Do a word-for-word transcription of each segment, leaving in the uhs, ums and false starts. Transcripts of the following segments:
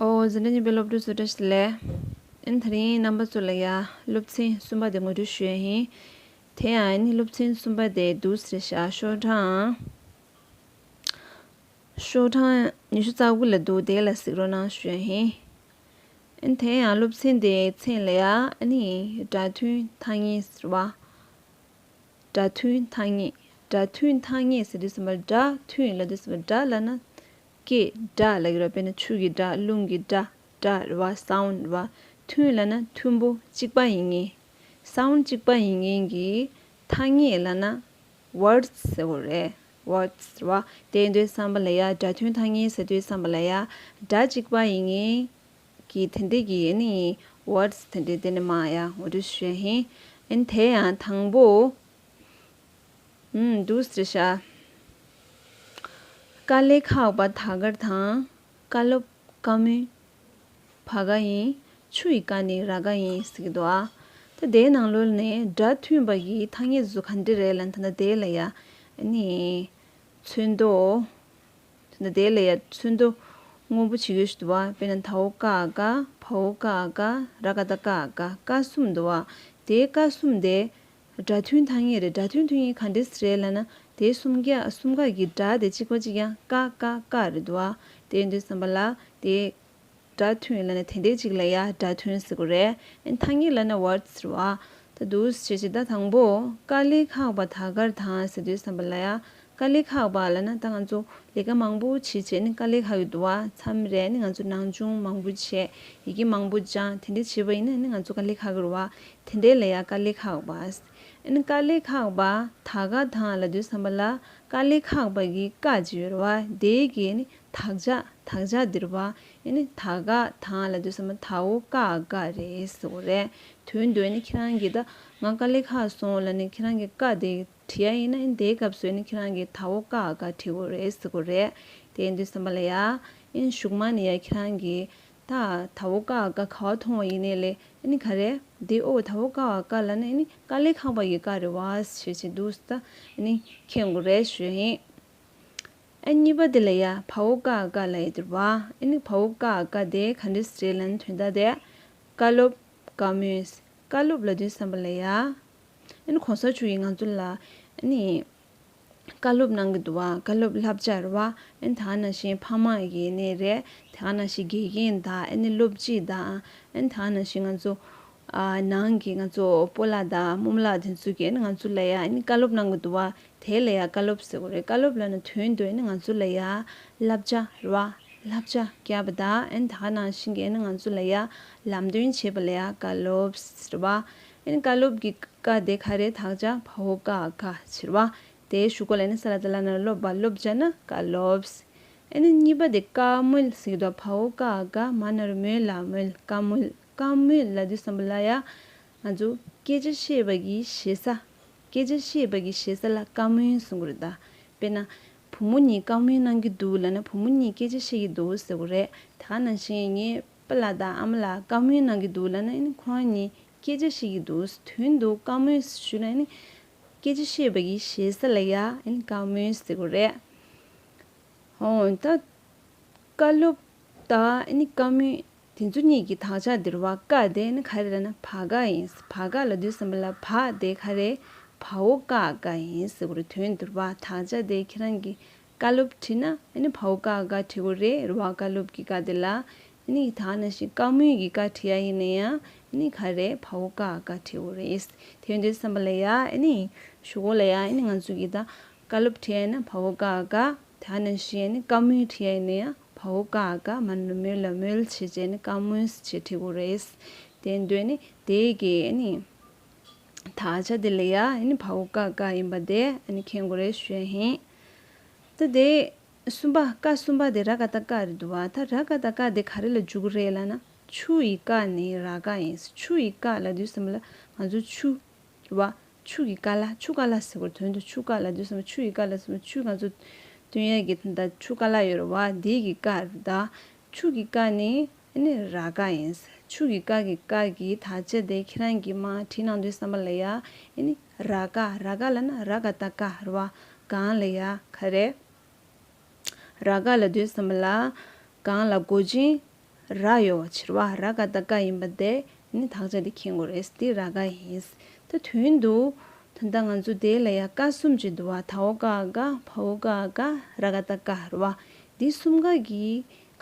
ཨོ། འཛིན་གྲྭ་གཉིས་པའི་སློབ་ཕྲུག་ཚོ་བཀྲ་ཤིས་བདེ་ལེགས། ཨ་ནི་དེ་རིང་རྣམ་པ་ཚོ་ལ་ཡ་སློབ་ཚན་གསུམ་པ་དེ་ངོ་སྤྲོད་ཞུ་ཡ་ཡིན། དེ་ཡང་ཨ་ནི་སློབ་ཚན་གསུམ་པ་དེ་འདུག་སེ་རེད་ཤག་ཤོག་གྲངས། ཤོག་གྲངས་ཉི་ཤུ་རྩ་དགུ་ལ་འདུག་དེ་ལ་གཟིགས་རོགས་གནང་ཞུ་ཡ་ཡིན། ཨ་ནི་དེ་ཡང་སློབ་ཚན་དེའི་མཚན་ལ་ཡ་ཨ་ནི་སྒྲ་མཐུན་ཐ་སྙད་ཟེར་བ། སྒྲ་མཐུན་ཐ་སྙད། སྒྲ་མཐུན་ཐ་སྙད་ཟེར་དུས་ཙམ་པ། སྒྲ་མཐུན་ལབ་དུས་ཙམ་པ། སྒྲ་ལབ་ན་སྐད། སྒྲ་ལབ་ཀྱི་རེད། དཔེར་ན་ཆུ་གི་སྒྲ། རླུང་གི་སྒྲ། སྒྲ་རེད་བ། སའུན་རེད་བ། མཐུན་ལབ་ན་མཐུན་པོ་གཅིག་པ་ཡིན་མཁན། སའུན་གཅིག་པ་ཡིན་མཁན་གྱི་ཐ་སྙད་ལབ་ན་ཝར་ཌི་ཟེར་དགོས་རེད། ཝར་ཌི་ཟེར་བ། དེ་ཡིན་དུས་ཙམ་པ་ལ་ཡ་སྒྲ་མཐུན་ཐ་སྙད་ཟེར་དུས་ཙམ་པ་ལ་ཡ་སྒྲ་གཅིག་པ་ཡིན་མཁན་གྱི་དེ་འདྲས་ཀྱི་ཨ་ནི་ཝར་ཌི་དེ་འདྲས་དེ་ནས་མར་ཡ་ངོ་སྤྲོད་ཞུ་ཡ་ཡིན། ཨ་ནི་དེ་ཡང་དང་པོ། ཨུམ། འདུག་སེ་རེད་ཤག་དཀའ་ལས་ཁག་པ་དར་དཀར་དང་། བཀའ་སློབ་བཀའ་མོལ་བ་ག་ཡིན། ཆུ་ཡི་ཀ་ནི་ར་ག་ཡིན་ཟེར་གྱི་འདུག་ཨ། ད་དེའི་ནང་ལོགས་ནས་སྒྲ་མཐུན་པ་ཡི་ཐ་སྙད་ཚོ་ག་འདྲ་རེད་ལབ་ན། ད་ལྟ་དེ་ལ་ཡ་ཨ་ནི་ཚོན་མདོག་ད་ལྟ་དེ་ལ་ཡ་ཚོན་མདོག་སྔོན་པོ་བྱེད་ཀྱི་ཞིག་འདུག་བ། དཔེར་ན་དའོ་ཀ་ཨ་ཀ། བའོ་ཀ་ཨ་ཀ། ར་ག་བཏགས་རྐ་ཨ་རྐ། ཀ་གསུམ་འདུག་བ། དེའི་ཀ་གསུམ་དེ་སྒྲ་མཐུན་ཐ་སྙད་རེད། སྒྲ་མཐུན་ཐ་སྙད་ག་འདྲས་རེད་ལབ་ན། དེ་གསུམ་ཀ་གསུམ་ཀ་གི་སྒྲ་དེ་གཅིག་པ་གཅིག་རྐྱང་། ཀ་ཀ་ཀ་རེད་འདུག་བ། དེ་ཡིན་དུས་ཙམ་པ་ལ་དེ་སྒྲ་མཐུན་ལབ་ན་དེ་འདྲས་གཅིག་ལ་ཡ་སྒྲ་མཐུན་ཟེར་དགོས་རེད། ཨ་ནི་ཐ་སྙད་ལབ་ན་ཝར་ཌི་ཟེར་བ། ད་འདུག་སེ་བྱས་བྱས། ད་དང་པོ་དཀའ་ལས་ཁག་པ་དར་དཀར་དང་ཟེར་དུས་ཙམ་པ་ལ་ཡ། དཀའ་ལས་ཁག་པ་ལབ་ན་ད་ང་ཚོ་ལས་ཀ་མང་པོ་བྱས་བྱས་ནི་དཀའ་ལས་ཁག་གི་འདུག་བ། མཚམས་རེ་ནི་ང་ཚོ་ནང་སྦྱོང་མང་པོ་བྱས། ཡི་གེ་མང་པོ་སྦྱངས། དེ་འདྲས་བྱས་པ་ཡིན་ན་ནི་ང་ཚོ་དཀའ་ལས་ཁག་གི་རེད་བ། དེ་འདྲས་ལ་ཡ་དཀའ་ལས་ཁག་པ། ཨ་ནི་དཀའ་ལས་ཁག་པ་དར་དཀར་དང་ལབ་དུས་ཙམ་པ་ལ། དཀའ་ལས་ཁག་པ་གི་ཀ་ཅིག་ཡོད་རེད་བ། དེ་གི་ནི་དག་ཆ། དག་ཆ་འདི་རེད་བ། ཨ་ནི་དར་དཀར་དང་ལབ་དུས་ཙམ་པ་དའོ་ཀ་ཨ་ཀ་རེད་ཟེར་དགོས་རེད། དོན་དུ་ཨ་ནི་ཁྱེད་རང་གིས་ད་ང་དཀའ་ལས་ཁག་སོང་ལབ་ནས་ཁྱེད་རང་གིས་ཀ་དེ་བྲིས་ཡ་ཡིན་ན། ཨ་ནི་དེའི་སྐབས་སུ་ཨ་ནི་ཁྱེད་རང་གིས་དའོ་ཀ་ཨ་ཀ་བྲིས་དགོས་རེད་ཟེར་དགོས་རེད། དེ་ཡིན་དུས་ཙམ་པ་ལ་ཡ། ཨ་ནི་གཞུག་མ་ནས་ཡ་ཁྱེད་རང་གིས་ད་དའོ་ཀ་ཨ་ཀ་ག་པར་མཐོང་བ་ཡིན་ནའི་ལས། ཨ་ནི་ག་རེ་དེ། ཨོ། དའོ་ཀ་ཨ་ཀ་ལབ་ན་ཨ་ནི་དཀའ་ལས་ཁག་པ་ཡི་ཀ་རེད་བ་ཞེས་བྱས་འདུག་སེ་ད་ཨ་ནི་མཁྱེན་དགོས་རེད་ཞུ་ཡ་ཡིན། ཨ། གཉིས་པ་དེ་ལ་ཡ་བའོ་ཀ་ཨ་ཀ་ལབ་ཡ་དེ་རེད་བ། ཨ་ནི་བའོ་ཀ་ཨ་ཀ་དེ་ག་འདྲས་རེད་ལབ་ན། དོན་དག་དེ་བཀའ་སློབ་བཀའ་མོལ། བཀའ་སློབ་ལབ་དུས་ཙམ་པ་ལ་ཡ། ཨ་ནི་གོང་ས་མཆོག་གིས་ང་ཚོ་ལ་ཨ་ནི་བཀའ་སློབ་གནང་གི་འདུག་བ། བཀའ་སློབ་བསླབ་བྱ་རེད་བ། ཨ་ནི་ད་ག་ནང་བཞིན་ཕ་མ་ཡིན་ནའི་རེད། ད་ག་ནང་བཞིན་དགེ་རྒན་དང་། ཨ་ནི་སློབ་སྤྱི་དང་། ཨ་ནི་ད་ག་ནང་བཞིན་ང་ཚོ་ཨ། ནང་གི་ང་ཚོ་སྤོ་ལགས་དང་རྨོ་ལགས་དེ་ཚོ་གིས་ཨ་ནི་ང་ཚོ་ལ་ཡ་ཨ་ནི་བཀའ་སློབ་གནང་གི་འདུག་བ། དེ་ལ་ཡ་བཀའ་སློབ་ཟེར་དགོས་རེད། བཀའ་སློབ་ལབ་ན་དོན་དུ་ཨ་ནི་ང་ཚོ་ལ་ཡ་བསླབ་བྱ་རེད་བ། བསླབ་བྱ་བརྒྱབ་པ་དང་། ཨ་ནི་ད་ག་ནང་བཞིན་གྱི་ཨ་ནི་ང་ཚོ་ལ་ཡ་ལམ་སྟོན་བྱེད་པ་ལ་ཡ་བཀའ་སློབ་ཟེར་བ། ཨ་ནི་བཀའ་སློབ་ཀྱི་ཀ་དེ་ག་རེ། དག་ཆ་བའོ་ཀ་ཨ་ཀ་ཟེར་བ། དེའི་གཞུག་གུ་ལ་ནི་ས་ལ་བཏགས་སླ་ན་སློབ་པ། སློབ་བྱ་ན་བཀའ་སློབ། ཨ་ནི་གཉིས་པ་དེ་བཀའ་མོལ་ཟེར་གྱི་འདུག་བའོ་ཀ་ཨ་ཀ། མ་ན་རོ་མོ་ལ་མོལ། བཀའ་མོལ། བཀའ་མོལ་ལབ་དུས་ཙམ་པ་ལ་ཡ་ང་ཚོ་སྐད་ཆ་བཤད་པ་གི་ཞེ་ས། སྐད་ཆ་བཤད་པ་གི་ཞེ་ས་ལ་བཀའ་མོལ་གསུང་གི་རེད་ད། དཔེར་ན་བུ་མོ་གཉིས་བཀའ་མོལ་གནང་གི་འདུག་ལབ་ན་བུ་མོ་གཉིས་སྐད་ཆ་བཤད་ཀྱི་འདུག་ཟེར་དགོས་རེད། ད་ག་ནང་བཞིན་ངའི་པཱ་ལགས་དང་ཨ་མ་ལགས་བཀའ་མོལ་གནང་གི་འདུག་ལབ་ན་ཨ་ནི་ཁོ་རང་གཉིས་སྐད་ཆ་བཤད་ཀྱི་འདུག་དོན་དུ་བཀའ་མོལ་ཞུས་ན་ཨ་ནི་སྐད་ཆ་བཤད་པ་གི་ཞེ་ས་ལ་ཡ་ཨ་ནི་བཀའ་མོལ་ཟེར་དགོས་རེད། འོ། ད་བཀའ་སློབ་དང་ཨ་ནི་བཀའ་མོལ་དེ་ཚོ་གཉིས་ཀྱི་དག་ཆ་འདི་རེད་བ། ཀ་དེ་ནི་ག་རེ་རེད་ན་བ་ག་ཡིན། བ་ག་ལབ་དུས་ཙམ་པ་ལ་བ་དེ་ག་རེ། བའོ་ཀ་ཨ་ཀ་ཡིན་ཟེར་དགོས་རེད། དོན་འདི་རེད་བ། དག་ཆ་དེ་ཁྱེད་རང་གིས་བཀའ་སློབ་བྲིས་ན་ཨ་ནི་བའོ་ཀ་ཨ་ཀ་བྲི་དགོས་རེད། རེད་བ། བཀའ་སློབ་ཀྱི་ཀ་དེ་ལ་ཨ་ནི་ད་ག་ནང་བཞིན་བཀའ་མོལ་གྱི་ཀ་བྲི་ཡ་ཡིན་ན་ཡང་ཨ་ནི་ག་རེ། བའོ་ཀ་ཨ་ཀ་བྲི་དགོས་རེད། དོན་འདི་ཙམ་པ་ལ་ཡ་ཨ་ནི་གཞུག་གུ་ལ་ཡ་ཨ་ནི་ང་ཚོ་གིས་ད་བཀའ་སློབ་བྲིས་ཡ་ན་བའོ་ཀ་ཨ་ཀ། དེ་ནང་བཞིན་ནི་བཀའ་མོལ་བྲིས་ཡ་ཡིན་ན་ཡང་བའོ་ཀ་ཨ་ཀ། མ་ན་རོ་མོ་ལ་མོལ་བྱས་བྱས་ནི་བཀའ་མོལ་ཞེས་བྲི་དགོས་རེད། དེ་འདོད་ནི་དེ་གི་ནི་དག་ཆ་དེ་ལ་ཡ་ནི་བའོ་ཀ་ཨ་ཀ་ཡིན་པ་དེ་ནི་མཁྱེན་དགོས་རེད་ཞུ་ཡ་ཡིན། ད་དེ་གསུམ་པ། ཀ་གསུམ་པ་དེ་ར་ག་བཏགས་རྐ་རེད་འདུག་བ། ད་ར་ག་བཏགས་རྐ་དེ་ག་རེ་ལ་འཇུག་གི་རེད་ལབ་ན། ཆུ་ཡི་ཀ་ནི་ར་ག་ཡིན། ཆུ་ཡི་ཀ་ལབ་དུས་ཙམ་པ་ལ་ང་ཚོ་ཆུ་རེད་བ། ཆུ་གི་ཀ་ལ། ཆུ་ཀ་ལ་ཟེར་དགོས། དོན་དུ་ཆུ་ཀ་ལབ་དུས་ཙམ་པ་ཆུ་ཡི་ཀ་ལ་ཟེར་བ། ཆུ་ང་ཚོ་འཐུང་ཡས་ཀྱི་ད་ཆུ་ཀ་ལ་ཡོད་རེད་བ། དེ་གི་ཀ་རེད་ད། ཆུ་གི་ཀ་ནི་ཨ་ནི་ར་ག་ཡིན། ཆུ་གི་ཀ་གི་ཀ་གི་དག་ཆ་དེ་ཁྱེད་རང་གིས་མར་བྲིས་གནང་དུས་ཙམ་པ་ལ་ཡ་ཨ་ནི་ར་ག། ར་ག་ལབ་ན་ར་ག་བཏགས་རྐ་རེད་བ། སྒང་ལ་ཡ་ག་རེ། ར་ག་ལབ་དུས་ཙམ་པ་ལ་སྒང་ལ་མགོ་ཅན། ར་ཡོད་པ་ཕྱིར་བ་ར་ག་བཏགས་རྐ་ཡིན་པ་དེ་ནི་དག་ཆ་དེ་མཁྱེན་དགོས་རེད། དེ་ར་ག་ཡིན། ད་དོན་དུ་ད་ལྟ་ང་ཚོ་དེ་ལ་ཡ་ཀ་གསུམ་ཅིག་འདུག་བ། ད་འོག་ཀ་ཀ་བ་འོག་ཀ་ཀ་ར་ག་བཏགས་རྐ་རེད་བ། འདི་གསུམ་ཀ་གི་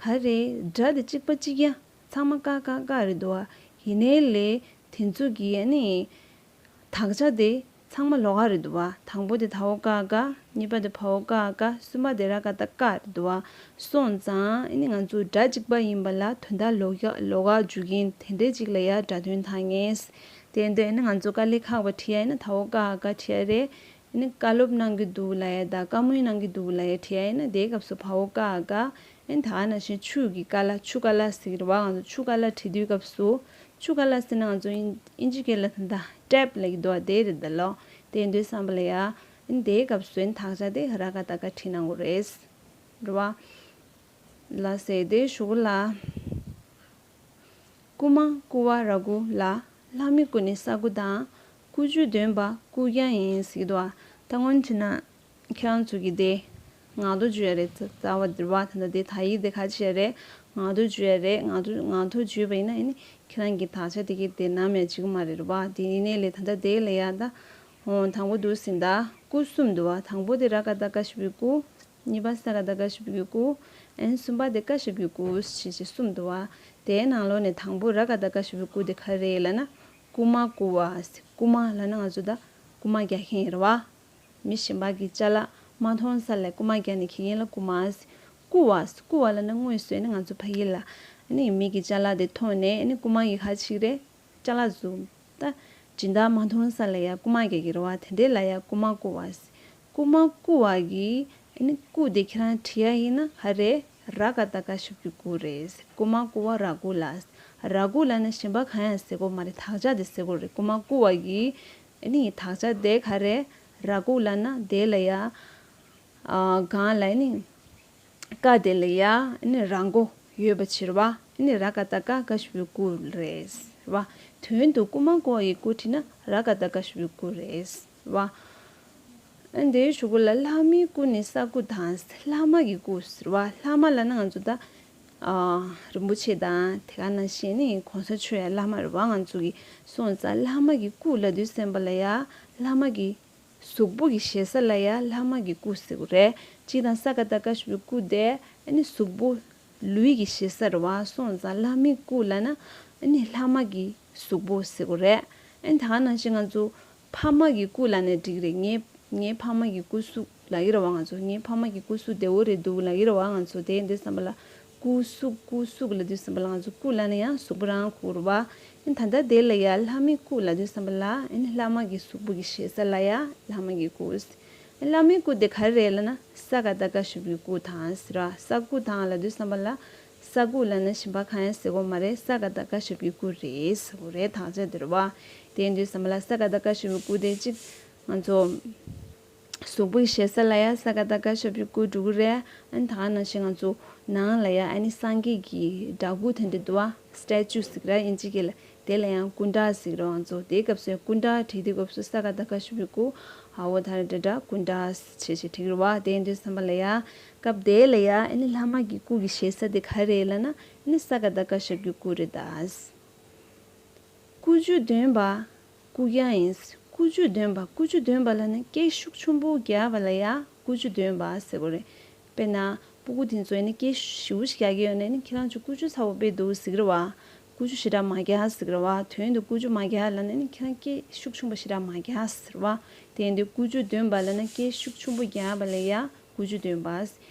ག་རེ་སྒྲ་དེ་གཅིག་པ་གཅིག་རྐྱང་། ཚང་མ་ཀ་ཀ་ཀ་རེད་འདུག་བ། ཡིན་ནའི་ལས་དེ་ཚོ་གི་ཨ་ནི། དག་ཆ་དེ་ཚང་མ་ལོགས་ཀ་རེད་འདུག་བ། དང་པོ་དེ་ད་འོག་ཀ་ཀ་གཉིས་པ་དེ་བ་འོག་ཀ་ཀ་གསུམ་པ་དེ་ར་ག་བཏགས་རྐ་རེད་འདུག་བ། སོང་ཙང་ཨ་ནི་ང་ཚོ་སྒྲ་གཅིག་པ་ཡིན་པ་ལ་དོན་དག་ལོགས་ཀ་ལོགས་ཀ་འཇུག་གིན་དེ་འདྲའི་ཅིག་ལ་ཡ་སྒྲ་དོན་དག་ངེས། དེ་འདྲ་ཨ་ནི་ང་ཚོ་དཀའ་ལས་ཁག་པ་བྲིས་ཡ་ཡིན་ན་ད་འོག་ཀ་ཀ་བྲིས་ཡ་རེད། ཨ་ནི་བཀའ་སློབ་གནང་གི་འདུག་ལ་ཡ་ད་བཀའ་མོལ་གནང་གི་འདུག་ལ་ཡ་བྲིས་ཡ་ཡིན་ན་དེའི་སྐབས་སུ་བ་འོག་ཀ་ཀ་ཨ་ནི་ད་ག་ནང་བཞིན་ཆུ་གི་ཀ་ལ་ཆུ་ཀ་ལ་ཟེར་གི་རེད་བ། ང་ཚོ་ཆུ་ཀ་ལ་བྲིས་དུས་སྐབས་སུ། ཆུ་ཀ་ལ་ཟེར་ན་ང་ཚོ་དབྱིན་དབྱིན་ཇི་སྐད་ལ་ད་ལྟ་ཊེབ་ལབ་ཀྱི་འདུག་བ། དེ་རེད་ད་ལོ། དེ་ཡིན་དུས་བསམ་པ་ལ་ཡ། ཨ་ནི་དེའི་སྐབས་སུ་ཨ་ནི་དག་ཆ་དེ་ར་ག་བཏགས་རྐ་བྲིས་གནང་དགོས་རེད། རེད་བ། ལ་ཟེར་དེ་ཞུ་གི་ལ། རྐུ་མ་རྐུ་བ་ར་རྐུ་ལ། ལྷ་མི་རྐུ་ནི་ས་རྐུ་དང་། རྐུ་རྒྱུ་འདོན་པ་རྐུ་རྐྱང་ཡིན་ཟེར་གྱི་འདུག་བ། ད་སྔོན་བྱས་ན། ཁྱེད་རང་ཚོ་གིས་དེ་ངག་ཐོག་བརྗོད་ཡ་རེད། རྩ་རྩ་བ་འདིར་བ་ད་ལྟ་དེ་དག་ཡིག་དེ་ག་ཅི་བྱས་རེད། ངག་ཐོག་བརྗོད་ཡ་རེད། ངག་ཐོག་ངག་ཐོག་བརྗོད་པ་ཡིན་ན་ཨ་ནི་ཁྱེད་རང་གི་དག་ཆ་དེ་གའི་དེ་ནམ་ཡང་འཇིག་གི་མ་རེད་རེད་བ། དེ་ཡིན་ནའི་ལས་ད་ལྟ་དེ་ལ་ཡ་ད། འོ་དང་པོ་འདུག་ཟིན་ད། རྐུ་གསུམ་འདུག་བ། དང་པོ་དེ་ར་ག་བཏགས་རྐ་ཞབས་ཀྱུ་རྐུ། གཉིས་པ་ས་ག་བཏགས་སྐ་ཞབས་ཀྱུ་སྐུ། ཨ་ནི་གསུམ་པ་དེ་ཀ་ཞབས་ཀྱུ་ཀུ་ཞེས་བྱས་གསུམ་འདུག་བ། དེའི་ནང་ལོགས་ནས་དང་པོ་ར་ག་བཏགས་རྐ་ཞབས་ཀྱུ་རྐུ་དེ་ག་རེ་ལབ་ན། རྐུ་མ་རྐུ་བ། རྐུ་མ་ལབ་ན་ང་ཚོ་ད་རྐུ་མ་རྒྱག་མཁན་ཡིན་རེད་བ། མི་གཞན་པ་གི་ཅ་ལག་མ་མཐོང་ས་ལ་རྐུ་མ་རྒྱག་ནས་ཁྱེར་མཁན་ལ་རྐུ་མ། རྐུ་བ། རྐུ་བ་ལབ་ན་དངོས་སུ་ནི་ང་ཚོ་ཕ་གི་ལ་ནི་མི་གི་ཅ་ལག་དེ་མཐོང་ནས་ནི་རྐུ་མ་གི་ག་ཅིག་རེད། ཅ་ལག་བཟོ། ད་སྦྱིན་བདག་མ་མཐོང་ས་ལ་ཡ་རྐུ་མ་རྒྱག་གི་རེད་བ། དེ་འདྲས་ལ་ཡ་རྐུ་མ་རྐུ་བ། རྐུ་མ་རྐུ་བ་གི་ནི་རྐུ་དེ་ཁྱེད་རང་བྲིས་ཡ་ཡིན་ན་ག་རེ། ར་ག་བཏགས་རྐ་ཞབས་ཀྱུ་རྐུ་རེད། རྐུ་མ་རྐུ་བ་ར་རྐུ་ལ། ར་རྐུ་ལབ་ན་གཞན་པ་གང་ཡང་ཟེར་དགོས་མ་རེད། དག་ཆ་དེ་ཟེར་དགོས་རེད། རྐུ་མ་རྐུ་བ་གི་ནི་དག་ཆ་དེ་ག་རེ། ར་རྐུ་ལབ་ན་དེ་ལ་ཡ། ཨ་གང་ལ་ནི། ཀ་དེ་ལ་ཡ་ནི་ར་མགོ་ཡོད་པ་ཕྱིར་བ་ནི་ར་ག་བཏགས་རྐ་ཞབས་ཀྱུ་རྐུ་རེད་བ། དོན་དུ་རྐུ་མ་རྐུ་བ་ཡི་རྐུ་བྲིས་ན་ར་ག་བཏགས་རྐ་ཞབས་ཀྱུ་རྐུ་རེད་བ། ཨ་འདིའི་གཞུག་གུ་ལ་ལྷ་མིའི་རྐུ་ནི་ས་རྐུ་དང་། ལྷ་མ་གི་རྐུ་ཟེར་བ། ལྷ་མ་ལབ་ན་ང་ཚོ་ད་ཨ་རིན་པོ་ཆེ་དང་དེ་ག་ནང་བཞིན་ནི་གོང་ས་མཆོག་ཡ་བླ་མ་རེད་བ། ང་ཚོ་གི་སོང་ཙང་ལྷ་མ་གི་རྐུ་ལབ་དུས་ཙམ་པ་ལ་ཡ་ལྷ་མ་གི་གཟུགས་པོ་གི་ཞེ་ས་ལ་ཡ་ལྷ་མ་གི་རྐུ་ཟེར་དགོས་རེད། སྤྱིར་བཏང་ས་ག་བཏགས་སྐ་ཞབས་ཀྱུ་སྐུ་དེ་ཨ་ནི་གཟུགས་པོ་ལུས་ཀྱི་ཞེ་ས་རེད་བ། སོང་ཙང་ལྷ་མིའི་རྐུ་ལབ་ན་ཨ་ནི་ལྷ་མ་གི་གཟུགས་པོ་ཟེར་དགོས་རེད། ཨ་ནི་ད་ག་ནང་བཞིན་ང་ཚོ་ཕ་མ་གི་རྐུ་ལབ་ནའི་འགྲིག་རེད། ངའི་ངའི་ཕ་མ་གི་སྐུ་གཟུགས་ལབ་ཀྱི་རེད་བ། ང་ཚོ་ངའི་ཕ་མ་གི་སྐུ་གཟུགས་བདེ་བོ་རེད་འདུག་ལབ་ཀྱི་རེད་བ། ང་ཚོ་དེ་འདྲས་བསམ་པ་ལ་སྐུ་གཟུགས་སྐུ་གཟུགས་ལབ་དུས་ཙམ་པ་ལ་ང་ཚོ་སྐུ་ལབ་ན་ཡང་གཟུགས་པོ་རང་གོ་རེད་བ། ཨ་ནི་ད་ལྟ་དེ་ལ་ཡ་ལྷ་མིའི་རྐུ་ལབ་དུས་ཙམ་པ་ལ་ཨ་ནི་ལྷ་མ་གི་གཟུགས་པོ་གི་ཞེ་ས་ལ་ཡ་ལྷ་མ་གི་རྐུ། ཨ་ནི་བླ་མའི་རྐུ་དེ་ག་རེ་རེད་ལབ་ན་ས་ག་བཏགས་སྐ་ཞབས་ཀྱུ་སྐུ་དང་ཟེར་བ། ས་རྐུ་དང་ལབ་དུས་ཙམ་པ་ལ་ས་རྐུ་ལབ་ན་གཞན་པ་གང་ཡང་ཟེར་དགོས་མ་རེད། ས་ག་བཏགས་སྐ་ཞབས་ཀྱུ་སྐུ་རེད་ཟེར་དགོས་རེད། དག་ཆ་དེ་རེད་བ། དེ་ཡིན་དུས་ཙམ་པ་ལ་ས་ག་བཏགས་སྐ་ཞབས་ཀྱུ་སྐུ་དེ་གཅིག་ང་ཚོ་གཟུགས་པོའི་ཞེ་ས་ལ་ཡ་ས་ག་བཏགས་སྐ་ཞབས་ཀྱུ་སྐུ་འགྲོ་གི་རེད། ཨ་ནི་ད་ག་ནང་བཞིན་ང་ཚོ་ནང་ལ་ཡ་ཨ་ནི་སངས་རྒྱས་ཀྱི་འདྲ་སྐུ་དེ་འདྲ་འདུག་བ། སི་ཊེ་ཅུ་ཟེར་གི་རེད་དབྱིན་ཇི་སྐད་ལ། དེ་ལ་ཡང་སྐུ་འདྲ་ཟེར་གི་རེད་བ། ང་ཚོ་དེའི་སྐབས་སུ་ཡང་སྐུ་འདྲ་བྲིས་དུས་སྐབས་སུ་ས་ག་བཏགས་སྐ་ཞབས་ཀྱུ་སྐུ། འ་འོག་ད་ར་འགྲ་འགྲ་སྐུ་འདྲ་ཞེས་ཞེས་བྲིས་གི་རེད་བ། དེ་ཡིན་དུས་ཙམ་པ་ལ་ཡ་སྐབས་དེ་ལ་ཡ་ཨ་ནི་ལྷ་མ་གི་རྐུ་གི་ཞེ་ས་དེ་ག་རེ་རེད་ལབ་ན་ཨ་ནི་ས་ག་བཏགས་སྐ་ཞབས་ཀྱུ་སྐུ་རེད་ད། རྐུ་རྒྱུ་འདོན་པ་རྐུ་རྐྱང་ཡིན། རྐུ་རྒྱུ་འདོན་པ། རྐུ་རྒྱུ་འདོན་པ་ལབ་ན་སྐད་ཤུགས་ཆེན་པོ་རྒྱག་པ་ལ་ཡ་རྐུ་རྒྱུ་འདོན་པ་ཟེར་དགོས་རེད། དཔེར་ན་སྤུ་གུ་དེ་ཚོ་ཨ་ནི་སྐད་ཞེ་པོ་ཞིག་རྒྱག་གི་ཡོད་ན་ཨ་ནི་ཁྱེད་རང་ཚོ་རྐུ་རྒྱུ་ཚ་པོ་དཔེ་འདུག་ཟེར་གི་རེད་བ། རྐུ་རྒྱུ་ཞེ་དྲག་མ་རྒྱག་ཟེར་གི་རེད་བ། དོན་དུ་རྐུ་རྒྱུ་མ་རྒྱག་ལབ་ན་ཨ་ནི་ཁྱེད་རང་སྐད་ཤུགས་ཆེན་པོ་ཞེ་དྲག་མ་རྒྱག་ཟེར་བ། དེ་ཡིན་དུས་རྐུ་རྒྱུ་འདོན་པ་ལབ་ན་སྐད་ཤུགས་ཆེན་པོ་རྒྱག་པ་ལ་ཡ་རྐུ་རྒྱུ་འདོན་པ།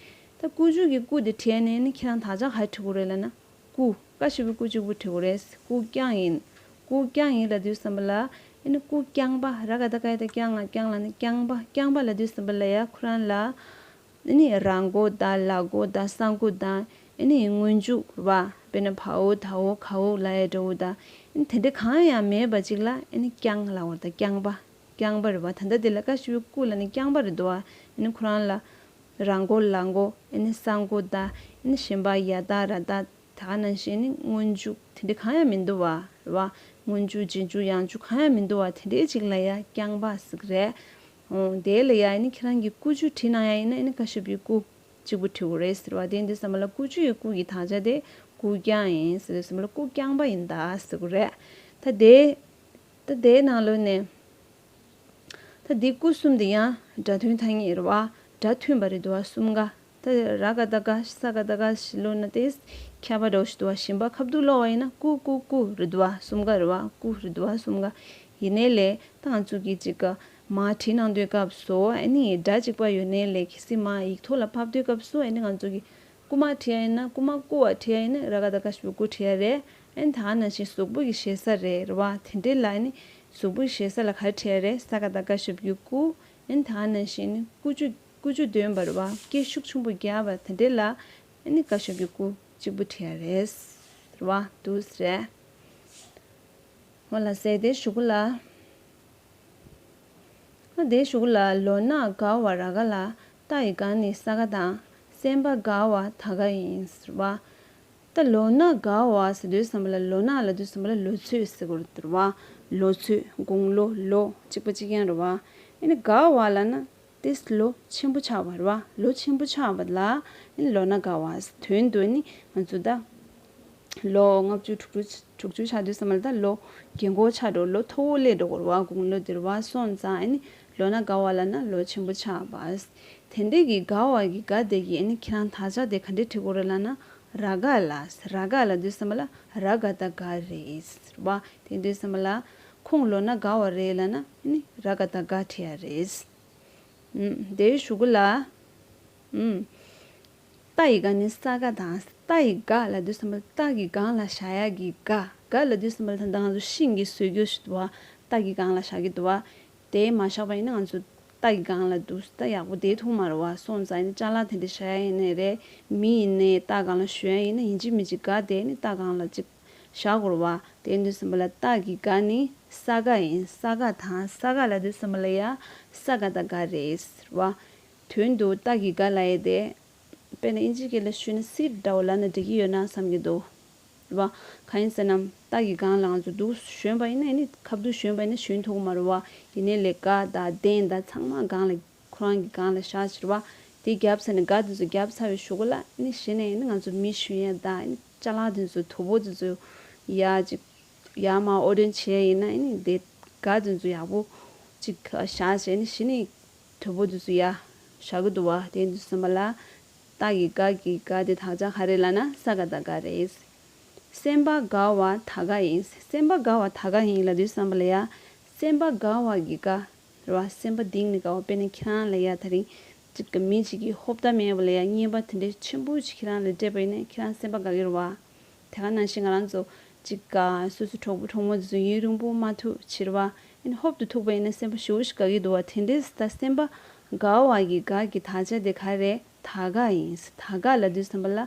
ད་རྐུ་རྒྱུ་གི་རྐུ་དེ་བྲིས་ནས་ཨ་ནི་ཁྱེད་རང་དག་ཆ་ག་རེ་བྲི་དགོས་རེད་ལབ་ན། རྐུ། ཀ་ཞབས་ཀྱུ་རྐུ་གཅིག་པུ་བྲི་དགོས་རེད། རྐུ་རྐྱང་ཡིན། རྐུ་རྐྱང་ཡིན་ལབ་དུས་ཙམ་པ་ལ་ཨ་ནི་རྐུ་རྐྱང་པ། ར་ག་བཏགས་རྐ་ཡ་བཏགས་རྐྱང་ང་རྐྱང་ལབ་ནི་རྐྱང་པ། རྐྱང་པ་ལབ་དུས་ཙམ་པ་ལ་ཡ་ཁོ་རང་ལ་ཨ་ནི་ར་མགོ་དང་ལ་མགོ་དང་ས་མགོ་དང་ཨ་ནི་སྔོན་འཇུག་རེད་བ། དཔེར་ན་བའོ་དའོ་གའོ་ལབ་ཡ་འདྲ་བོ་དང་ཨ་ནི་དེ་འདྲ་གང་ཡང་མེད་པ་ཅིག་ལ་ཨ་ནི་རྐྱང་ལབ་པ་དང་རྐྱང་པ། རྐྱང་པ་རེད་བ། ད་ལྟ་དེ་ལ་ཀ་ཞབས་ཀྱུ་རྐུ་ལབ་ནི་རྐྱང་པ་རེད་འདུག་བ། ཨ་ནི་ཁོ་རང་ལ་ར་མགོ་ལ་མགོ་ཨ་ནི་ས་མགོ་དང་ཨ་ནི་གཞན་པ་ཡ་བཏགས་ར་བཏགས། ད་ག་ནང་བཞིན་ནི་སྔོན་འཇུག་དེ་འདྲ་གང་ཡང་མི་འདུག་བ། རེད་བ། སྔོན་འཇུག་རྗེས་འཇུག་ཡང་འཇུག་གང་ཡང་མི་འདུག་བ། དེ་འདྲའི་ཅིག་ལ་ཡ་རྐྱང་པ་ཟེར་གི་རེད། འོ་དེ་ལ་ཡ་ཨ་ནི་ཁྱེད་རང་གིས་རྐུ་རྒྱུ་བྲིས་གནང་ཡ་ཡིན་ན་ཨ་ནི་ཀ་ཞབས་ཀྱུ་རྐུ་གཅིག་པུ་བྲི་དགོས་རེད་ཟེར་བ། དེ་འདི་ཙམ་པ་ལ་རྐུ་རྒྱུ་ཡི་རྐུ་གི་དག་ཆ་དེ་ སྐུ་རྐྱང་ཡིན་ཟེར་དུས་ཙམ་པ་ལ་སྐུ་རྐྱང་པ་ཡིན་ད་ཟེར་གི་རེད། ད་དེ་ད་དེའི་ནང་ལོགས་ནས། ད་འདི་སྐུ་གསུམ་འདི་ཡང་སྒྲ་དོན་ཐ་སྙད་རེད་བ། སྒྲ་མཐུན་པ་རེད་འདུག་བ་གསུམ་ཀ། ད་ར་ག་བཏགས་རྒ་ས་ག་བཏགས་སྒ་ཞེས་ཀློག་ན་ཏེ་ཁྱད་པར་འདྲ་བོ་ཞིག་འདུག་བ། གཞན་པ་ཁ་བསྡུ་ཀློག་པ་ཡིན་ན་ཀུ་ཀུ་ཀུ་རེད་འདུག་བ། གསུམ་ཀ་རེད་བ། ཀུ་རེད་འདུག་བ་གསུམ་ཀ། ཡིན་ནའི་ལས་ད་ང་ཚོ་གི་ཅིག་ག་མར་བྲིས་གནང་དུས་སྐབས་སུ་ཨ་ནི་སྒྲ་གཅིག་པ་ཡོད་ནའི་ལས་གལ་སྲིད་མར་ཡིག་ཐོག་ལ་ཕབ་དུས་སྐབས་སུ་ཨ་ནི་ང་ཚོ་གི་སྐུ་མར་བྲིས་ཡ་ཡིན་ན་སྐུ་མར་སྐུ་བ་བྲིས་ཡ་ཡིན་ན་ར་ག་བཏགས་རྒ་ཞབས་ཀྱུ་སྐུ་བྲིས་ཡ་རེད། ཨ་ནི་ད་ག་ནང་བཞིན་གཟུགས་པོ་གི་ཞེ་ས་རེད་རེད་བ། དེ་འདྲའི་ལ་ཨ་ནི་གཟུགས་པོ་གི་ཞེ་ས་ལ་ག་རེ་བྲིས་ཡ་རེད། ས་ག་བཏགས་སྒ་ཞབས་ཀྱུ་སྐུ། ཨ་ནི་ད་ག་ནང་བཞིན་ནི་སྐུ་ཆུ་སྐུ་ཆུ་འདོན་པ་རེད་བ། སྐད་ཤུགས་ཆེན་པོ་རྒྱག་པ་དེ་འདྲའི་ལ་ཨ་ནི་བཏགས་རྒ་ཞབས་ཀྱུ་སྐུ་གཅིག་པུ་བྲིས་ཡ་རེད་རེད་བ། འདུག་སེ་རེད། འོ་ལགས་སེ། དེ་གཞུག་གུ་ལ། ཨ་དེའི་གཞུག་ལ་ལོ་ན་དགའ་བ་ར་ག་ལ། རྟ་ཡི་དགའ་ནི་ས་ག་དང་། སེམས་པ་དགའ་བ་ད་ག་ཡིན་ཟེར་བ། ད་ལོ་ན་དགའ་བ་ཟེར་དུས་ཙམ་པ་ལ་ལོ་ན་ལབ་དུས་ཙམ་པ་ལ་ལོ་ཚོད་ཟེར་གི་རེད་བ། ལོ་ཚོད་དགུང་ལོ་ལོ་གཅིག་པ་གཅིག་རྐྱང་རེད་བ། ཨ་ནི་དགའ་བ་ལབ་ན་ཏེ་ལོ་ཆེན་པོ་ཆགས་པ་རེད་བ། ལོ་ཆེན་པོ་ཆགས་པ་ལ་ཨ་ནི་ལོ་ན་དགའ་བ་དོན་དུ་ནི་ང་ཚོ་ད། ལོ་ལྔ་བཅུ་དྲུག་ཅུ་དྲུག་ཅུ་ཆགས་དུས་ཙམ་པ་ལ་ད་ལོ་རྒན་གོག་ཆགས་འགྲོ། ལོ་མཐོ་བོ་སླེབས་འགྲོ་གི་རེད་བ། དགུང་ལོ་དེ་རེད་བ། སོང་ཙང་ཨ་ནི་ལོ་ན་དགའ་བ་ལབ་ན་ལོ་ཆེན་པོ་ཆགས་པ། དེ་འདྲའི་གི་དགའ་བ་གི་དགའ་དེ་གི་ཨ་ནི་ཁྱེད་རང་དག་ཆ་དེ་ག་འདྲས་བྲི་དགོས་རེད་ལབ་ན་ར་ག་ལ། ར་ག་ལབ་དུས་ཙམ་པ་ལ་ར་ག་བཏགས་རྒ་རེད་བ། དེ་དུས་ཙམ་པ་ལ་ཁོང་ལོ་ན་དགའ་བ་རེད་ལབ་ན་ཨ་ནི་ར་ག་བཏགས་རྒ་བྲི་ཡ་རེད། ཨུམ། དེའི་གཞུག་གུ་ལ། ཨུམ། རྟ་ཡི་སྒ་ནི་ས་ག་དང་། རྟ་ཡི་སྒ་ལབ་དུས་ཙམ་པ་ལ་རྟ་གི་སྒང་ལ་བཞག་ཡག་གི་སྒ། སྒ་ལབ་དུས་ཙམ་པ་ལ་ད་ལྟ་ང་ཚོ་ཤིང་གི་ཟོལ་རྒྱུ་ཞིག་འདུག་བ། རྟ་གི་སྒང་ལ་བཞག་གི་འདུག་བ། དེ་མ་བཞག་པ་ཡིན་ན་ང་ཚོ་རྟ་གི་སྒང་ལ་འདུག་ད་ཡག་པོ་བསྡད་ཐུབ་མ་རེད་བ། སོང་ཙང་ཡིན་ན་ཅ་ལག་དེ་འདྲ་བཞག་ཡ་ཡིན་ནའི་རེད། མི་ཡིན་ནའི་རྟ་སྒང་ལ་ཞོན་ཡ་ཡིན་ན་ཡིན་གཅིག་མིན་གཅིག་སྒ་དེ་ནི་རྟ་སྒང་ལ་གཅིག་བཞག་དགོས་རེད་བ། དེ་དུས་ཙམ་པ་ལ་རྟ་གི་སྒ་ནི་ས་ག་ཡིན། ས་ག་དང་། ས་ག་ལབ་དུས་ཙམ་པ་ལ་ཡ་ས་ག་བཏགས་སྒ་རེད་ཟེར་བ། དོན་དུ་རྟ་གི་སྒ་ལབ་ཡས་དེ། དཔེར་ན་ཨིན་ཇི་སྐད་ལ་ཞུས་ན་སིཊ་འདྲ་བོ་ལབ་ན་འགྲིག་གི་ཡོད་ན་བསམ་གྱི་འདུག་རེད་བ། གང་ཡིན་ཟེར་ན་རྟ་གི་སྒང་ལ་ང་ཚོ་འདུག་ཞོན་པ་ཡིན་ན་ཨ་ནི་ཁ་བསྡུ་ཞོན་པ་ཡིན་ན་ཞོན་ཐུབ་ཀྱི་མ་རེད་བ། ཡིན་ནའི་ལས་སྒ་དང་གདན་དང་ཚང་མ་སྒང་ལ། ཁོ་རང་གི་སྒང་ལ་བཞག་ཕྱིར་བ། དེ་བརྒྱབ་ཚར་ནས་སྒ་དེ་ཚོ་བརྒྱབ་ཚར་བའི་གཞུག་གུ་ལ་ནི་གཞི་ནས་ནི་ང་ཚོ་མི་ཞོན་ཡ་དང་ནི་ཅ་ལག་དེ་ཚོ་དོ་པོ་དེ་ཚོ་ཡ་ཅིག་ཡ་མ་ཨོ་ཌན་བྱས་ཡིན་ན་ནི་དེ་སྒ་དེ་ཚོ་ཡག་པོ་ཅིག་བཞག་བྱས་ནི་གཞི་ནས་དོ་པོ་དེ་ཚོ་ཡ་བཞག་གི་འདུག་བ། དེ་དུས་ཙམ་པ་ལ་རྟ་གི་སྒ་གི་སྒ་དེ་དག་ཆ་ག་རེ་ལབ་ན་ས་ག་བཏགས་སྒ་རེད། སེམས་པ་དགའ་བ་ད་ག་ཡིན། སེམས་པ་དགའ་བ་ད་ག་ཡིན་ལབ་དུས་ཙམ་པ་ལ་ཡ། སེམས་པ་དགའ་བ་གི་དགའ་རེད་བ། སེམས་པ་གཏིང་ནས་དགའ་བ། དཔེར་ན་ཁྱེད་རང་ལ་ཡ་ད་རིང་ཅིག་གི་མི་ཅིག་གིས་ཧོབ་སྟེ་མེད་པ་ལ་ཡ་རྔན་པ་དེ་འདྲའི་ཆེན་པོ་ཅིག་ཁྱེད་རང་ལ་སྤྲད་པ་ཡིན་ན་ཁྱེད་རང་སེམས་པ་དགའ་གི་རེད་བ། དེ་ག་ནང་བཞིན་ང་རང་ཚོ་ཅིག་ག་སོ་སོའི་གྲོགས་པོ་གྲོགས་མོ་དེ་ཚོ་ཡུན་རིང་པོ་མ་ཐུག་ཕྱིར་བ། ཨ་ནི་ཧོབ་ཏེ་ཐུག་པ་ཡིན་ན་སེམས་པ་ཞེ་པོ་ཞིག་དགའ་གི་འདུག་བ། དེ་འདྲའི་ད་སེམས་པ་དགའ་བ་གི་དགའ་གི་དག་ཆ་དེ་ག་རེ། ད་ག་ཡིན། ད་ག་ལབ་དུས་ཙམ་པ་ལ་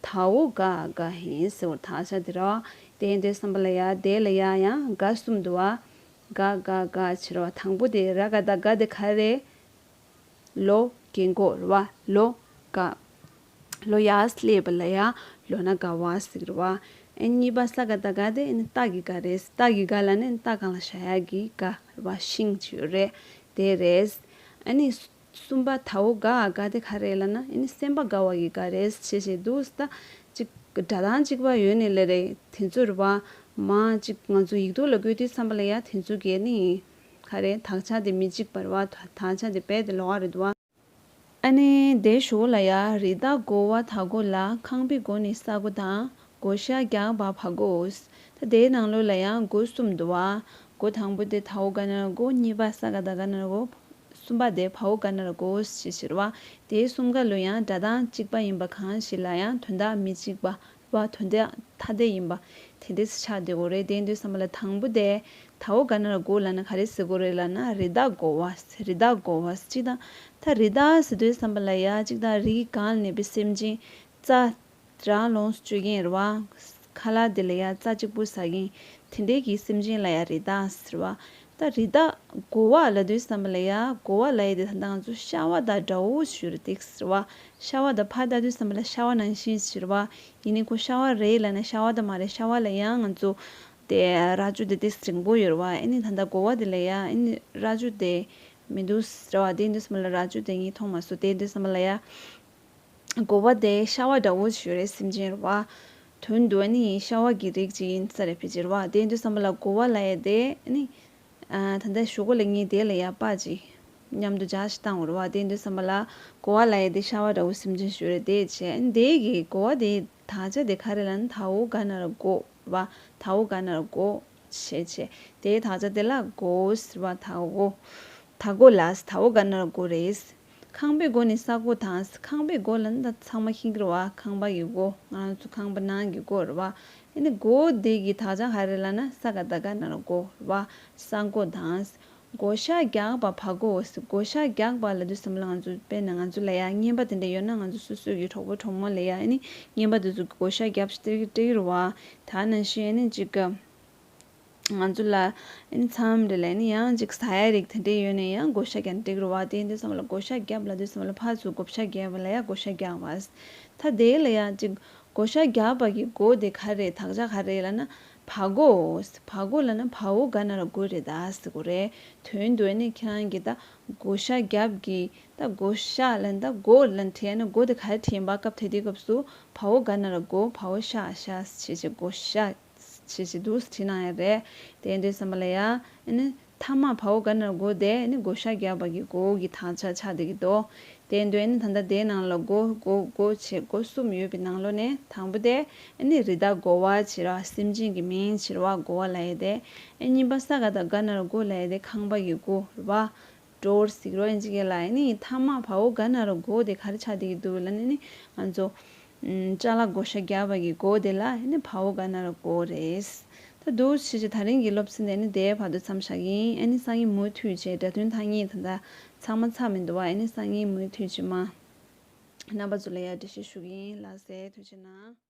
ད་འོ་ག་ག་ཡིན་ཟེར་བ་དག་ཆ་དེ་རེད་བ། དེ་ཡིན་དུས་ཙམ་པ་ལ་ཡ་དེ་ལ་ཡ་ཡང་ག་གསུམ་འདུག་བ། ག་ག་ག་ཕྱིར་བ། དང་པོ་དེ་ར་ག་བཏགས་རྒ་དེ་ག་རེ། ལོ་རྒན་གོག་རེད་བ། ལོ་ག་ལོ་ཡར་སླེབས་པ་ལ་ཡ་ལོ་ན་དགའ་བ་ཟེར་གི་རེད་བ། ཨ་གཉིས་པ་ས་ག་བཏགས་སྒ་དེ་ཨ་ནི་རྟ་གི་སྒ་རེད། རྟ་གི་སྒ་ལབ་ནི་རྟ་སྒང་ལ་བཞག་ཡག་གི་སྒ་རེད་བ། ཤིང་ཅིག་ཡོད་རེད། དེ་རེད། ཨ་ནི་གསུམ་པ་ད་འོ་ག་ག་དེ་ག་རེད་ལབ་ན་ཨ་ནི་སེམས་པ་དགའ་བ་གི་སྒ་རེད་ཅེས་བཤད་འདུག་ད་ཅིག་སྒྲ་གདངས་གཅིག་པ་ཡོད་ནི་ལས་རེད། དེ་ཚོ་རེད་བ། མ་ཅིག་ང་ཚོ་ཡིག་ཐོག་ལ་བཀོད་དུས་ཙམ་པ་ལ་ཡ་དེ་ཚོ་གས་ནི་ག་རེ་དག་ཆ་དེ་མི་གཅིག་པ་རེད་བ། དག་ཆ་དེ་རྦད་དེ་ལོགས་ཀ་རེད་འདུག་བ། ཨ་ནི་དེའི་གཞུག་ལ་ཡ་རི་དྭགས་དགོ་བ་ད་དགོ་ལ། ཁང་པའི་དགོ་ནི་ས་དགོ་དང་། དགོ་ཤ་རྒྱགས་པ་བ་དགོ། ད་དེའི་ནང་ལོགས་ལ་ཡང་དགོ་གསུམ་འདུག་བ། དགོ་དང་པོ་དེ་ད་འོ་ག་ན་ར་དགོ། གཉིས་པ་ས་ག་བཏགས་སྒ་ན་ར་དགོ། གསུམ་པ་དེ་བ་འོ་ག་ན་ར་དགོ་ཞེས་ཟེར་བ། དེའི་གསུམ་ཀ་ལོ་ཡང་སྒྲ་གདངས་གཅིག་པ་ཡིན་པ་གང་ཞིག་ལ་ཡང་དོན་དག་མི་གཅིག་པ་བ། དོན་དག་ཐ་དད་ཡིན་པ་དེ་འདྲས་ཆགས་བསྡད་ཡོད་རེད། དེ་འདྲས་ཙམ་པ་ལ་དང་པོ་དེ་ད་འོ་ག་ན་ར་དགོ་ལབ་ན་ག་རེ་ཟེར་དགོས་རེད་ལབ་ན་རི་དྭགས་དགོ་བ། རི་དྭགས་དགོ་བ་གཅིག་དང་། ད་རི་དྭགས་ཟེར་དུས་ཙམ་པ་ལ་ཡ་གཅིག་དང་རི་གི་སྒང་ལ་གནས་པའི་སེམས་ཅན་རྩྭ་རང་ལོངས་སུ་སྤྱོད་མཁན་རེད་བ། ཁ་ལག་དེ་ལ་ཡ་རྩྭ་གཅིག་པུ་ཟ་མཁན་དེ་འདྲའི་གི་སེམས་ཅན་ལ་ཡ་རི་དྭགས་ཟེར་བ། ད་རི་དྭགས་དགོ་བ་ལབ་དུས་ཙམ་པ་ལ་ཡ་དགོ་བ་ལབ་ཡས་དེ་ད་ལྟ་ང་ཚོ་ཤ་བ་དང་འདྲ་བོ་ཞིག་རེད་དེ་ཟེར་བ། ཤ་བ་དང་ཕར་ལྟ་དུས་ཙམ་པ་ལ་ཤ་བ་ནང་བཞིན་ཟེར་བ། ཡིན་ནའི་ཁོ་ཤ་བ་རེད་ལབ་ན་ཤ་བ་ད་མ་རེད། ཤ་བ་ལ་ཡང་ང་ཚོ་དེ་རྭ་ཅོ་དེ་ཏོག་ཙམ་རིང་པོ་ཡོད་རེད་བ། ཨ་ནི་ད་ལྟ་དགོ་བ་དེ་ལ་ཡ་ཨ་ནི་རྭ་ཅོ་དེ་མི་འདུག་ཟེར་བ། དེ་དུས་ཙམ་པ་ལ་རྭ་ཅོ་དེ་ངས་མཐོང་མ་སོང་། དེ་དུས་ཙམ་པ་ལ་ཡ། དགོ་བ་དེ་ཤ་བ་འདྲ་བོ་ཞིག་ཡོད་རེད། སེམས་ཅན་རེད་བ། དོན་དུ་ཨ་ནི་ཤ་བ་གི་རིགས་ཅིག་ཡིན་ས་རེད་ཕལ་ཆེར་བ། དེ་ཡིན་དུས་ཙམ་པ་ལ་གོ་བ་ལབ་ཡ་དེ་ཨ་ནི་ཨ་ད་ལྟ་གཞུག་གུ་ལ་ངས་དེ་ལ་ཡ་པ་ཅིག་མཉམ་དུ་སྦྱར་ཞིག་བཏང་བ་རེད་བ། དེ་ཡིན་དུས་ཙམ་པ་ལ་གོ་བ་ལབ་ཡ་དེ་ཤ་བ་འདྲ་བོ་སེམས་ཅན་ཞིག་རེད། དེ་བྱས་ཨ་ནི་དེ་གི་གོ་བ་དེ་དག་ཆ་དེ་ག་རེ་ལབ་ན་ད་འོ་ག་ན་ར་གོ་རེད་བ། ད་འོ་ག་ན་ར་གོ་བྱས་བྱས་དེའི་དག་ཆ་དེ་ལ་གོ་ཟེར་བ། ད་འོ་ད་གོ་ལ་ད་འོ་ག་ན་ར་གོ་རེད། ཁང་པའི་སྒོ་ནི་ས་སྒོ་དང་། ཁང་པའི་སྒོ་ལབ་ན་ད་ཚང་མ་ཤེས་ཀྱི་རེད་བ། ཁང་པ་ཡི་སྒོ། ང་རང་ཚོ་ཁང་པ་ནང་གི་སྒོ་རེད་བ། ཨ་ནི་སྒོ་དེ་གི་དག་ཆ་ག་རེ་ལབ་ན་ས་ག་ད་ག་ན་ར་སྒོ་རེད་བ། ས་སྒོ་དང་། བགོ་བཤའ་རྒྱག་པ་བ་གོ། བགོ་བཤའ་རྒྱག་པ་ལབ་དུས་ཙམ་པ་ལ་ང་ཚོ་དཔེར་ན་ང་ཚོ་ལ་ཡ་རྔན་པ་དེ་འདྲ་ཡོད་ན་ང་ཚོ་སོ་སོ་གི་གྲོགས་པོ་གྲོགས་མོ་ལ་ཡ་ཨ་ནི་རྔན་པ་དེ་ཚོ་བགོ་བཤའ་རྒྱབ་སྟེ་སྤྲད་ཀྱི་རེད་བ། ད་ནང་བཞིན་ཨ་ནི་ཅིག་གི་ང་ཚོ་ལ་ཨ་ནི་མཚམས་རེ་ལ་ཨ་ནི་ཡང་ཅིག་ཟ་ཡ་རིགས་དེ་འདྲས་ཡོད་ན་ཡང་བགོ་བཤའ་རྒྱག་ན་འགྲིག་རེད་བ། དེ་ཡིན་དུས་ཙམ་པ་ལ་བགོ་བཤའ་རྒྱབ་ལབ་དུས་ཙམ་པ་ལ་ཕར་ཚུར་བགོ་བཤའ་རྒྱབ་པ་ལ་ཡ་བགོ་བཤའ་རྒྱག་པ། ད་དེ་ལ་ཡ་ཅིག་བགོ་བཤའ་རྒྱག་པ་གི་སྒོ་དེ་ག་རེ་དག་ཆ་ག་རེ་ལབ་ན་བ་གོ། བ་གོ་ལབ་ན་བ་འོ་ག་ན་ར་གོ་རེད་ད་ཟེར་གོ་རེད། དོན་དུ་ཨ་ནི་ཁྱེད་རང་གིས་ད་བགོ་བཤའ་རྒྱབ་གི་ད་བགོ་བཤའ་ལབ་ན་ད་སྒོ་ལབ་ན་དྲན་ན་སྒོ་དེ་ག་རེ་དྲན་པ་སྐབས་དེ་དུས་སྐབས་སུ་བ་འོ་ག་ན་ར་གོ། བ་འོ་ཤ་ཤ་བྱས་བྱས་བགོ་བཤའ། བྱས་བྱས་འདུག་སེ་བྲིས་གནང་ཡ་རེད། དེ་ཡིན་དུས་ཙམ་པ་ལ་ཡ་ཨ་ནི་མཐའ་མ་བ་འོ་ག་ན་ར་གོ་དེ་ཨ་ནི་བགོ་བཤའ་རྒྱབ་པ་གི་གོ་གི་དག་ཆ་ཆགས་བསྡད་ཀྱི་འདུག་དེ་ཡིན་དུས་ཨ་ནི་ད་ལྟ་དེའི་ནང་ལ་གོ་གོ་གོ་བྱས་སྒོ་གསུམ་ཡོད་པའི་ནང་ལོགས་ནས་དང་པོ་དེ་ཨ་ནི་རི་དྭགས་གོ་བ་བྱས་ར་སེམས་ཅན་གྱི་མིང་བྱས་ར་བ་གོ་བ་ལབ་ཡ་དེ། ཨ་གཉིས་པ་ས་ག་ད་ག་ན་ར་གོ་ལབ་ཡ་དེ་ཁང་པ་གི་སྒོ་རེད་བ། drawer་ཟེར་གྱི་རེད་བ། ཨིན་ཇི་སྐད་ལ་ཨ་ནི་མཐའ་མ་བ་འོ་ག་ན་ར་གོ་དེ་ག་རེ་ཆགས་བསྡད་ཀྱི་འདུག་ལབ་ན་ཨ་ནི་ང་ཚོ་ཨམ་ཅ་ལག་བགོ་བཤའ་རྒྱབ་པ་གི་སྒོ་དེ་ལ་ཨ་ནི་བ་འོ་ག་ན་ར་གོ་རེད། ད་འདུག་སེ་བྱས་བྱས་ད་རིང་གི་སློབ་ཚན་དེ་ནི་དེའི་བར་དུ་མཚམས་བཞག་གི་ཡིན། ཨ་ནི་སང་ཉིན་མུ་མཐུད་བྱས་སྒྲ་དོན་ཐ་སྙད་ད་ལྟ་ཚང་མ་ཚར་མི་འདུག་བ། ཨ་ནི་སང་ཉིན་མུ་མཐུད་བྱས་མ་རྣམ་པ་ཚོ་ལ་ཡ་འགྲེལ་བཤད་ཞུ་གི་ཡིན། ལགས་སེ། ཐུགས་རྗེ་གནང་།